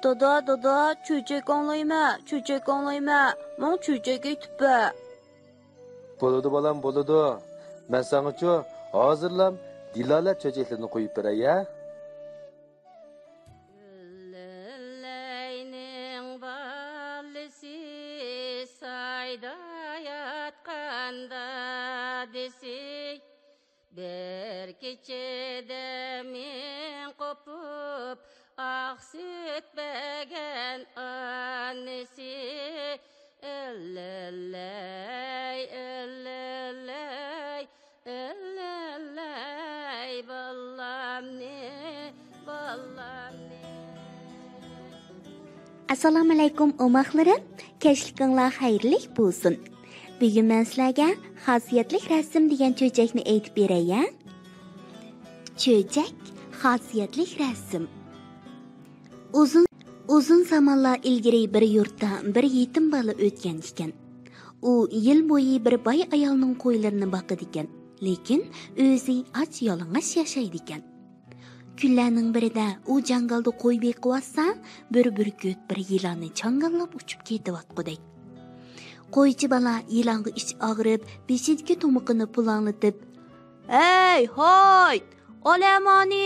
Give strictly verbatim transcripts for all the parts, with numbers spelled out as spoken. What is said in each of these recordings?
دادا، دادا، چۆچەك ئاڭلايمەن، چۆچەك ئاڭلايمەن، ماڭا چۆچەك ئېيتىپ بەر. بولىدۇ بالام، بولىدۇ. مەن ساڭىچۇ ھازىرلا دىلالە چۆچەكلىرىنى قويۇپ بېرەي ھە. گۈللەينىڭ بالىسى سايدا ياتقان دادىسى، بىر كېچىدە مىڭ قوپۇپ، ئاق سۈت بەرگەن ئانىسى. ئىللىللاي، ئىللىللاي، ئىللىللاي، بالامنى، بالامنى. ئەسسالامۇئەلەيكۇم، ئوماقلىرىم. كەچلىكىڭلار خەيرلىك بولسۇن. بۈگۈن مەن سىلەرگە خاسىيەتلىك رەسىم دېگەن چۆچەكنى ئېيتىپ بېرەي ھە. چۆچەك، خاسىيەتلىك رەسىم. ئۇزۇن، ئۇزۇن زامانلار ئىلگىرى بىر يۇرتتا بىر يېتىم بالا ئۆتكەن ئىكەن. ئۇ يىل بويى بىر باي ئايالنىڭ قويلىرىنى باقىدىكەن، لېكىن ئۆزى ئاچ يالىڭاچ ياشايدىكەن. كۈنلەرنىڭ بىرىدە ئۇ جاڭگالدا قوي بېقىۋاتسا، بىر بۈركۈت بىر يىلاننى چاڭگاللاپ ئۇچۇپ كېتىۋاتقۇدەك. قويچى بالا يىلانغا ئىچى ئاغرىپ، بېشىدىكى تۇمىقىنى پۇلاڭلىتىپ، «ھەي، ھايت، ئالەمانى!»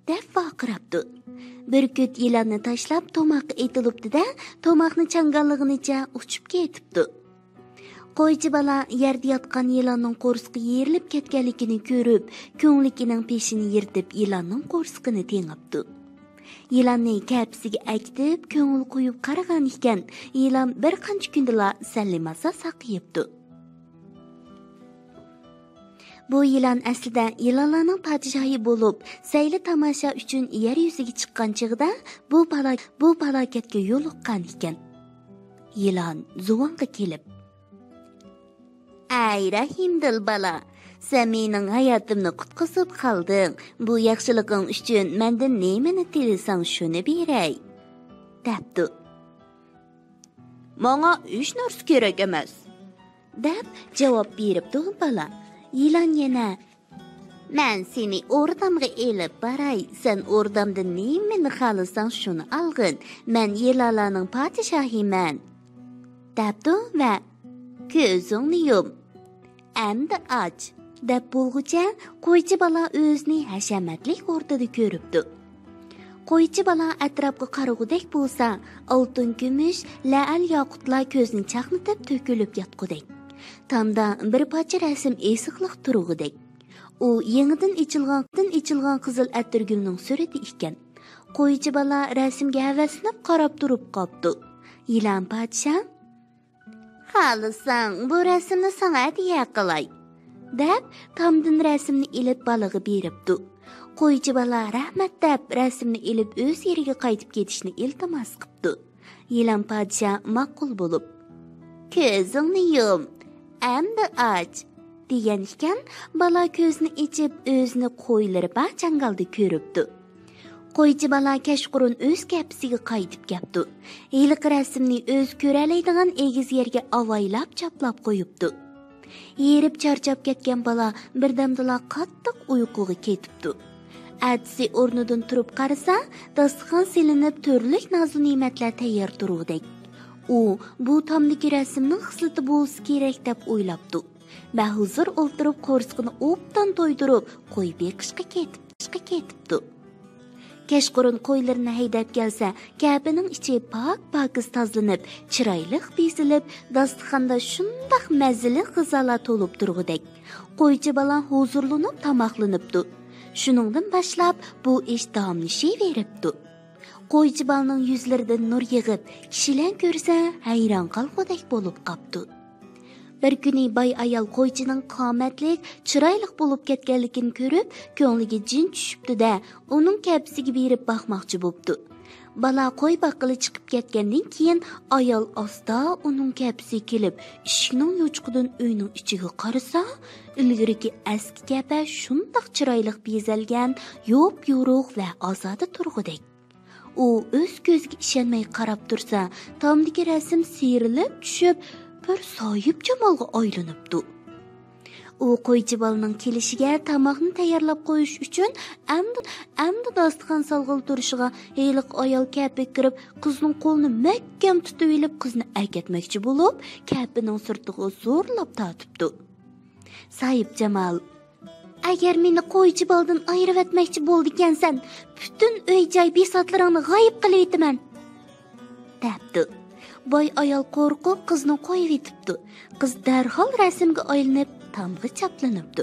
دەپ ۋارقىراپتۇ. بۈركۈت يىلاننى تاشلاپ توماققا ئېتىلىپتۇ-دە، توماقنى چاڭگاللىغىنىچە ئۇچۇپ كېتىپتۇ. قويچى بالا يەردە ياتقان يىلاننىڭ قورسىقى يېرىلىپ كەتكەنلىكىنى كۆرۈپ، كۆڭلىكىنىڭ پېشىنى يىرتىپ يىلاننىڭ قورسىقىنى تېڭىپتۇ. يىلاننى كەپىسىگە ئەكېتىپ، كۆڭۈل قويۇپ قارىغان ئىكەن، يىلان بىر قانچە كۈندىلا سەللىمازا ساقىيىپتۇ. بۇ يىلان ئەسلىدە يىلانلارنىڭ پادىشاھى بولۇپ، سەيلە تاماشا ئۈچۈن يەر يۈزىگە چىققان چېغىدا بۇ پالا-، بۇ پالاكەتكە يولۇققان ئىكەن. يىلان زۇۋانغا كېلىپ، «ئەي رەھىمدىل بالا، سەن مېنىڭ ھاياتىمنى قۇتقۇزۇپ قالدىڭ. بۇ ياخشىلىقىڭ ئۈچۈن مەندىن نېمىنى تىلىسەڭ، شۇنى بېرەي» دەپتۇ. «ماڭا ھېچ نەرسە كېرەك ئەمەس» دەپ جاۋاب بېرىپتۇ بالا. يىلان يەنە، «مەن سېنى ئوردامغا ئېلىپ باراي، سەن ئوردامدا نېمىنى خالىساڭ شۇنى ئالغىن، مەن يىلانلارنىڭ پادىشاھىمەن» دەپتۇ ۋە «كۆزۈڭنى يۇم، ئەمدى ئاچ» دەپ بولغۇچە قويچى بالا ئۆزىنى ھەشەمەتلىك ئورتىدا كۆرۈپتۇ. قويچى بالا ئەتراپقا قارىغۇدەك بولسا، ئالتۇن، كۈمۈش، لەئەل، ياقۇتلار كۆزنى چاقنىتىپ تۆكۈلۈپ ياتقۇدەك. تامدا بىر پارچە رەسىم ئېسىقلىق تۇرغۇدەك. ئۇ يېڭىدىن ئېچىلغان، ئېچىلغان قىزىل ئەتىرگۈلنىڭ سۈرىتى ئىكەن. قويچى بالا رەسىمگە ھەۋەسلىنىپ قاراپ تۇرۇپ قاپتۇ. يىلان پادىشاھ، «خالىساڭ، بۇ رەسىمنى ساڭا ھەدىيە قىلاي» دەپ، تامدىن رەسىمنى ئېلىپ بالىغا بېرىپتۇ. قويچى بالا رەھمەت دەپ، رەسىمنى ئېلىپ ئۆز يېرىگە قايتىپ كېتىشنى ئىلتىماس قىپتۇ. يىلان پادىشاھ ماقۇل بولۇپ، «كۆزۈڭنى يۇم، ئەمدى ئاچ» دېگەن ئىكەن، بالا كۆزىنى ئېچىپ، ئۆزىنى قويلىرى بار جاڭگالدا كۆرۈپتۇ. قويچى بالا كەچقۇرۇن ئۆز كەپىسىگە قايتىپ كەپتۇ. ھېلىقى رەسىمنى ئۆزى كۆرەلەيدىغان ئېگىز يەرگە ئاۋايلاپ چاپلاپ قويۇپتۇ. ھېرىپ چارچاپ كەتكەن بالا بىردەمدىلا قاتتىق ئۇيقۇغا كېتىپتۇ. ئەتىسى ئورنىدىن تۇرۇپ قارىسا، داستىخان سېلىنىپ، تۈرلۈك نازۇ نېمەتلەر تەييار تۇرغۇدەك. ئۇ بۇ تامدىكى رەسىمنىڭ خىسلىتى بولسا كېرەك دەپ ئويلاپتۇ. بەھۇزۇر ئولتۇرۇپ، قورسىقىنى ئوبدان تويدۇرۇپ، قوي بېقىشقا كېتىپ، كېتىپتۇ. كەچقۇرۇن قويلىرىنى ھەيدەپ كەلسە، كەپىنىڭ ئىچى پاك-پاكىز تازىلىنىپ، چىرايلىق بېزىلىپ، داستىخاندا شۇنداق مەززىلىك غىزالار تولۇپ تۇرغۇدەك. قويچى بالا ھۇزۇرلىنىپ تاماقلىنىپتۇ. شۇنىڭدىن باشلاپ بۇ ئىش داۋاملىشىۋېرىپتۇ. قويچى بالىنىڭ يۈزلىرىدىن نۇر يېغىپ، كىشىلەر كۆرسە ھەيران قالغۇدەك بولۇپ قاپتۇ. بىر كۈنى باي ئايال قويچىنىڭ قامەتلىك، چىرايلىق بولۇپ كەتكەنلىكىنى كۆرۈپ، كۆڭلىگە جىن چۈشۈپتۇ-دە، ئۇنىڭ كەپىسىگە بېرىپ باقماقچى بوپتۇ. بالا قوي باققىلى چىقىپ كەتكەندىن كېيىن، ئايال ئاستا ئۇنىڭ كەپىسىگە كېلىپ، ئىشىكنىڭ يوچۇقىدىن ئۆينىڭ ئىچىگە قارىسا، ئىلگىرىكى ئەسكى كەپە شۇنداق چىرايلىق بېزەلگەن، يوپيورۇق ۋە ئازادە تۇرغۇدەك. ئۇ ئۆز كۆزىگە ئىشەنمەي قاراپ تۇرسا، تامدىكى رەسىم سىيرىلىپ چۈشۈپ، بىر ساھىبجامالغا ئايلىنىپتۇ. ئۇ قويچى بالىنىڭ كېلىشىگە تاماقنى تەييارلاپ قويۇش ئۈچۈن ئەمدى، ئەمدى داستىخان سالغىلى تۇرۇشىغا ھېلىقى ئايال كەپىگە كىرىپ، قىزنىڭ قولىنى مەھكەم تۇتۇۋېلىپ، قىزنى ئەكەتمەكچى بولۇپ، كەپىنىڭ سىرتىغا زورلاپ تارتىپتۇ. ساھىبجامال: «ئەگەر مېنى قويچى بالىدىن ئايرىۋەتمەكچى بولىدىكەنسەن، پۈتۈن ئۆي-جاي بىساتلىرىڭنى غايىب قىلىۋېتىمەن!» دەپتۇ. باي ئايال قورقۇپ قىزنى قويۇۋېتىپتۇ. قىز دەرھال رەسىمگە ئايلىنىپ، تامغا چاپلىنىپتۇ.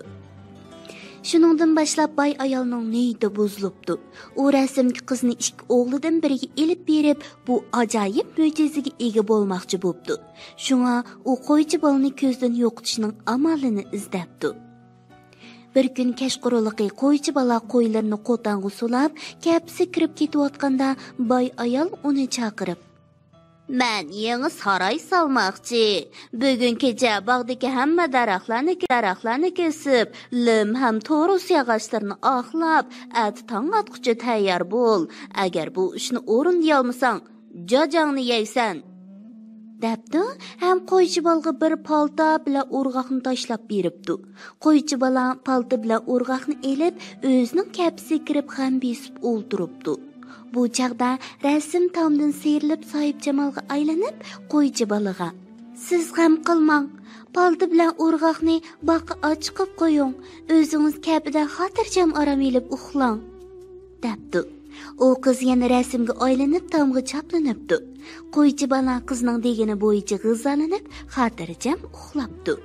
شۇنىڭدىن باشلاپ باي ئايالنىڭ نىيىتى بۇزۇلۇپتۇ. ئۇ رەسىمگە قىزنى ئىككى ئوغلىدىن بىرىگە ئېلىپ بېرىپ، بۇ ئاجايىپ مۆجىزىگە ئىگە بولماقچى بوپتۇ. شۇڭا ئۇ قويچى بالىنى كۆزدىن يوقىتىشنىڭ ئامالىنى ئىزدەپتۇ. بىر كۈن كەچقۇرۇنلۇقى قويچى بالا قويلىرىنى قوتانغا سولاپ، كەپىسى كىرىپ كېتىۋاتقاندا، باي ئايال ئۇنى چاقىرىپ: «مەن يېڭى ساراي سالماقچى. بۈگۈن كېچە باغدىكى ھەممە دەرەخلەرنى، دەرەخلەرنى كېسىپ، لىم ھەم تورۇس ياغاچلىرىنى ئاقلاپ، ئەتە تاڭ ئاتقۇچە تەييار بول. ئەگەر بۇ ئىشنى ئورۇندىيالمىساڭ، جاجاڭنى يەيسەن!» دەپتۇ ھەم قويچى بالىغا بىر پالتا بىلەن ئورغاقنى تاشلاپ بېرىپتۇ. قويچى بالا پالتا بىلەن ئورغاقنى ئېلىپ، ئۆزىنىڭ كەپىسىگە كىرىپ غەم بېسىپ ئولتۇرۇپتۇ. بۇ چاغدا رەسىم تامدىن سىيرىلىپ ساھىبجامالغا ئايلىنىپ، قويچى بالىغا: «سىز غەم قىلماڭ، پالتا بىلەن ئورغاقنى باغقا ئاچىقىپ قويۇڭ، ئۆزىڭىز كەپىدە خاتىرجەم ئارام ئېلىپ ئۇخلاڭ.» دەپتۇ. ئۇ قىز يەنە رەسىمگە ئايلىنىپ تامغا چاپلىنىپتۇ. قويچى بالا قىزنىڭ دېگىنى بويىچە غىزالىنىپ خاتىرجەم ئۇخلاپتۇ.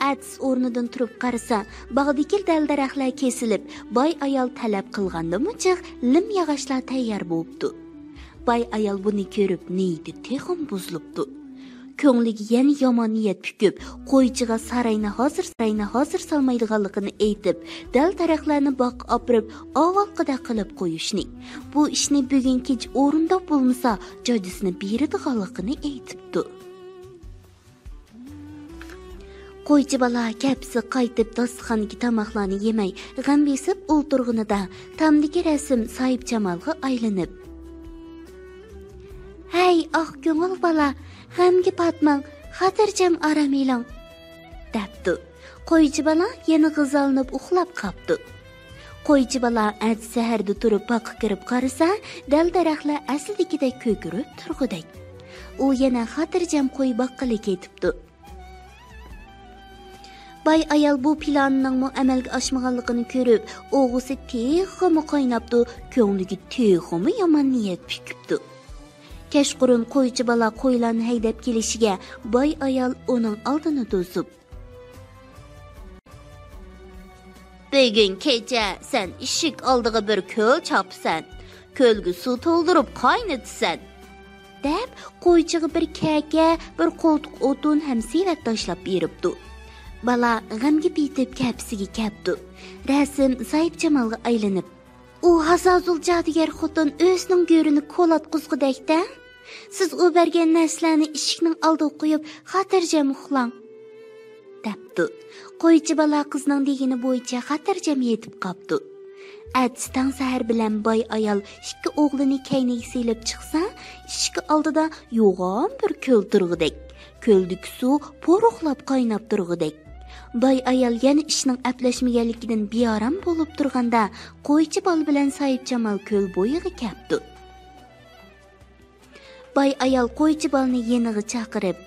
ئەتىسى ئورنىدىن تۇرۇپ قارىسا، باغدىكى دەل-دەرەخلەر كېسىلىپ، باي ئايال تەلەپ قىلغاندىنمۇ جىق لىم ياغاچلار تەييار بوپتۇ. باي ئايال بۇنى كۆرۈپ، نىيىتى تېخىمۇ بۇزۇلۇپتۇ. كۆڭلىگە يەنە يامان نىيەت پۈكۈپ، قويچىغا ساراينى ھازىر، ساراينى ھازىر سالمايدىغانلىقىنى ئېيتىپ، دەل-دەرەخلەرنى باغقا ئاپىرىپ، ئاۋۋالقىدەك قىلىپ قويۇشنى، بۇ ئىشنى بۈگۈن كېچە ئورۇنداپ بولمىسا، جاجىسىنى بېرىدىغانلىقىنى ئېيتىپتۇ. قويچى بالا كەپىسى قايتىپ داستىخاندىكى تاماقلارنى يېمەي، غەم بېسىپ ئولتۇرغىنىدا، تامدىكى رەسىم ساھىبجامالغا ئايلىنىپ: «ھەي، ئاق كۆڭۈل بالا، غەمگە پاتماڭ، خاتىرجەم ئارام ئېلىڭ.» دەپتۇ. قويچى بالا يەنە غىزالىنىپ ئۇخلاپ قاپتۇ. قويچى بالا ئەتىسى سەھەردە تۇرۇپ باغقا كىرىپ قارىسا، دەل-دەرەخلەر ئەسلىدىكىدەك كۆكىرىپ تۇرغۇدەك. ئۇ يەنە خاتىرجەم قوي باققىلى كېتىپتۇ. باي ئايال بۇ پىلانىنىڭمۇ ئەمەلگە ئاشمىغانلىقىنى كۆرۈپ، ئوغىسى تېخىمۇ قايناپتۇ، كۆڭلىگە تېخىمۇ يامان نىيەت پۈكۈپتۇ. كەچقۇرۇن قويچى بالا قويلارنى ھەيدەپ كېلىشىگە، باي ئايال ئۇنىڭ ئالدىنى توسۇپ: «بۈگۈن كېچە سەن ئىشىك ئالدىغا بىر كۆل چاپىسەن، كۆلگە سۇ تولدۇرۇپ قاينىتىسەن.» دەپ، قويچىغا بىر كەكە، بىر قولتۇق ئوتۇن ھەم سېۋەت تاشلاپ بېرىپتۇ. بالا غەمگە پېتىپ كەپىسىگە كەپتۇ. رەسىم ساھىبجامالغا ئايلىنىپ: «ئۇ ھازازۇل جادۇگەر خوتۇن ئۆزىنىڭ گۆرىنى كولاتقۇزغۇدەك-دە. سىز ئۇ بەرگەن نەرسىلەرنى ئىشىكنىڭ ئالدىغا قويۇپ، خاتىرجەم ئۇخلاڭ.» دەپتۇ. قويچى بالا قىزنىڭ دېگىنى بويىچە خاتىرجەم يېتىپ قاپتۇ. ئەتىسى تاڭ سەھەر بىلەن باي ئايال ئىككى ئوغلىنى كەينىگە سېلىپ چىقسا، ئىشىك ئالدىدا يوغان بىر كۆل تۇرغۇدەك، كۆلدىكى سۇ پۇرۇقلاپ قايناپ تۇرغۇدەك. باي ئايال يەنە ئىشنىڭ ئەپلەشمىگەنلىكىدىن بىئارام بولۇپ تۇرغاندا، قويچى بالا بىلەن ساھىبجامال كۆل بويىغا كەپتۇ. باي ئايال قويچى بالىنى يېنىغا چاقىرىپ: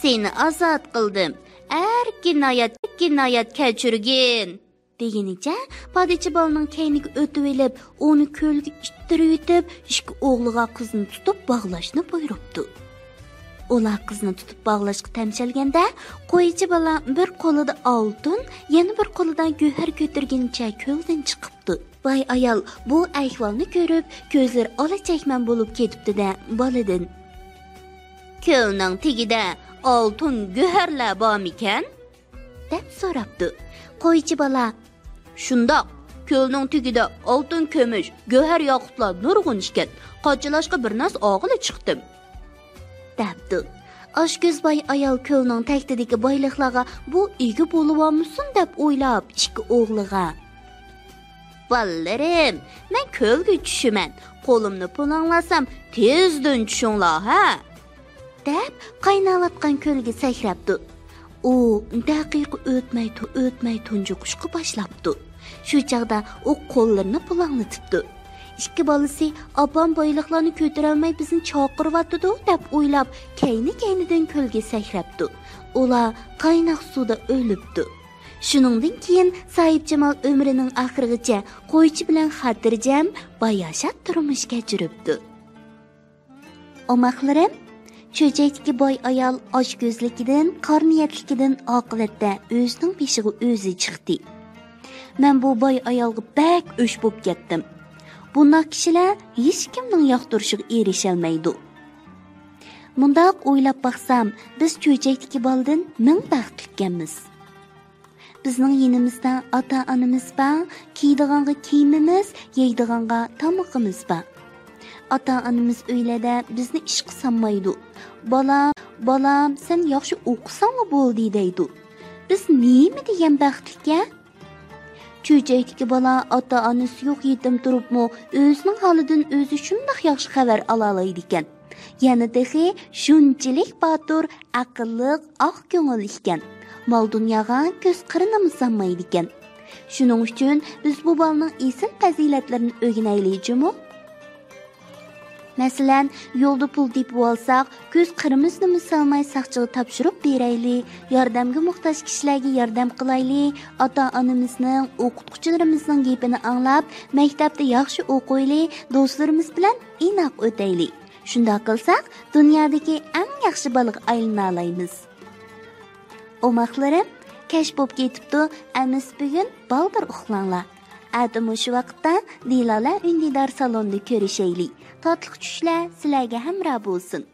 «سېنى ئازاد قىلدىم. ئەركىن ھايات، ئەركىن ھايات كەچۈرگىن.» دېگىنىچە پادىچى بالىنىڭ كەينىگە ئۆتۈۋېلىپ، ئۇنى كۆلگە ئىتتىرىۋېتىپ، ئىككى ئوغلىغا قىزنى تۇتۇپ باغلاشنى بۇيرۇپتۇ. ئۇلار قىزنى تۇتۇپ باغلاشقا تەمشەلگەندە، قويچى بالا بىر قولىدا ئالتۇن، يەنە بىر قولىدا گۆھەر كۆتۈرگىنىچە كۆلدىن چىقىپتۇ. باي ئايال بۇ ئەھۋالنى كۆرۈپ، كۆزلىرى ئالا چەكمەن بولۇپ كېتىپتۇ-دە، بالىدىن: «كۆلنىڭ تېگىدە ئالتۇن گۆھەرلەر بارمىكەن؟» دەپ سوراپتۇ. قويچى بالا: «شۇنداق، كۆلنىڭ تېگىدە ئالتۇن، كۈمۈش، گۆھەر، ياقۇتلار نۇرغۇن ئىكەن. قاچىلاشقا بىر نەرسە ئالغىلى چىقتىم.» دەپتۇ. ئاچكۆز باي ئايال كۆلنىڭ تەكتىدىكى بايلىقلارغا بۇ ئىگە بولۇۋالمىسۇن دەپ ئويلاپ، ئىككى ئوغلىغا: «بالىلىرىم، مەن كۆلگە چۈشىمەن. قولۇمنى پۇلاڭلاسام، تېزدىن چۈشۈڭلار، ھە؟» دەپ، قايناۋاتقان كۆلگە سەكرەپتۇ. ئۇ دەقىقە ئۆتمەي تو-، ئۆتمەي تۇنجۇقۇشقا باشلاپتۇ. شۇ چاغدا ئۇ قوللىرىنى پۇلاڭلىتىپتۇ. ئىككى بالىسى، «ئاپام بايلىقلارنى كۆتۈرەلمەي بىزنى چاقىرىۋاتىدۇ» دەپ ئويلاپ، كەينى-كەينىدىن كۆلگە سەكرەپتۇ. ئۇلار قايناق سۇدا ئۆلۈپتۇ. شۇنىڭدىن كېيىن ساھىبجامال ئۆمرىنىڭ ئاخىرىغىچە قويچى بىلەن خاتىرجەم، باياشات تۇرمۇش كەچۈرۈپتۇ. ئوماقلىرىم، چۆچەكتىكى باي ئايال ئاچكۆزلۈكىدىن، قارنىيەتلىكىدىن ئاقىۋەتتە ئۆزىنىڭ بېشىغا ئۆزى چىقتى. مەن بۇ باي ئايالغا بەك ئۆچ بوپ كەتتىم. بۇنداق كىشىلەر ھېچكىمنىڭ ياقتۇرۇشىغا ئېرىشەلمەيدۇ. مۇنداق ئويلاپ باقسام، بىز چۆچەكتىكى بالىدىن مىڭ بەختلىككەنمىز. بىزنىڭ يېنىمىزدا ئاتا-ئانىمىز بار، كىيىدىغانغا كىيىمىمىز، يەيدىغانغا تامىقىمىز بار. ئاتا-ئانىمىز ئۆيلەردە بىزنى ئىشقا سالمايدۇ. «بالام، بالام، سەن ياخشى ئوقۇساڭلا بولدى» دەيدۇ. بىز نېمە دېگەن بەختلىك-ھە؟ چۆچەكتىكى بالا ئاتا-ئانىسى يوق يېتىم تۇرۇپمۇ ئۆزىنىڭ ھالىدىن ئۆزى شۇنداق ياخشى خەۋەر ئالالايدىكەن. يەنە تېخى شۇنچىلىك باتۇر، ئەقىللىق، ئاق كۆڭۈل ئىكەن. مال-دۇنياغا كۆز قىرىنىمۇ سالمايدىكەن. شۇنىڭ ئۈچۈن بىز بۇ بالىنىڭ ئېسىل پەزىلەتلىرىنى ئۆگىنەيلى جۇمۇ. مەسىلەن، يولدا پۇل تېپىۋالساق، كۆز قىرىمىزنىمۇ سالماي ساقچىغا تاپشۇرۇپ بېرەيلى، ياردەمگە موھتاج كىشىلەرگە ياردەم قىلايلى، ئاتا-ئانىمىزنىڭ، ئوقۇتقۇچىلىرىمىزنىڭ گېپىنى ئاڭلاپ، مەكتەپتە ياخشى ئوقۇيلى، دوستلىرىمىز بىلەن ئىناق ئۆتەيلى. شۇنداق قىلساق، دۇنيادىكى ئەڭ ياخشى بالىغا ئايلىنالايمىز. ئوماقلىرىم، كەچ بوپ كېتىپتۇ، ئەمىسە بۈگۈن بالدۇر ئۇخلاڭلار. ئەتە مۇشۇ ۋاقىتتا دىلالە ئۈندىدار سالوندا كۆرۈشەيلى. تاتلىق چۈشلەر سىلەرگە ھەمراھ بولسۇن.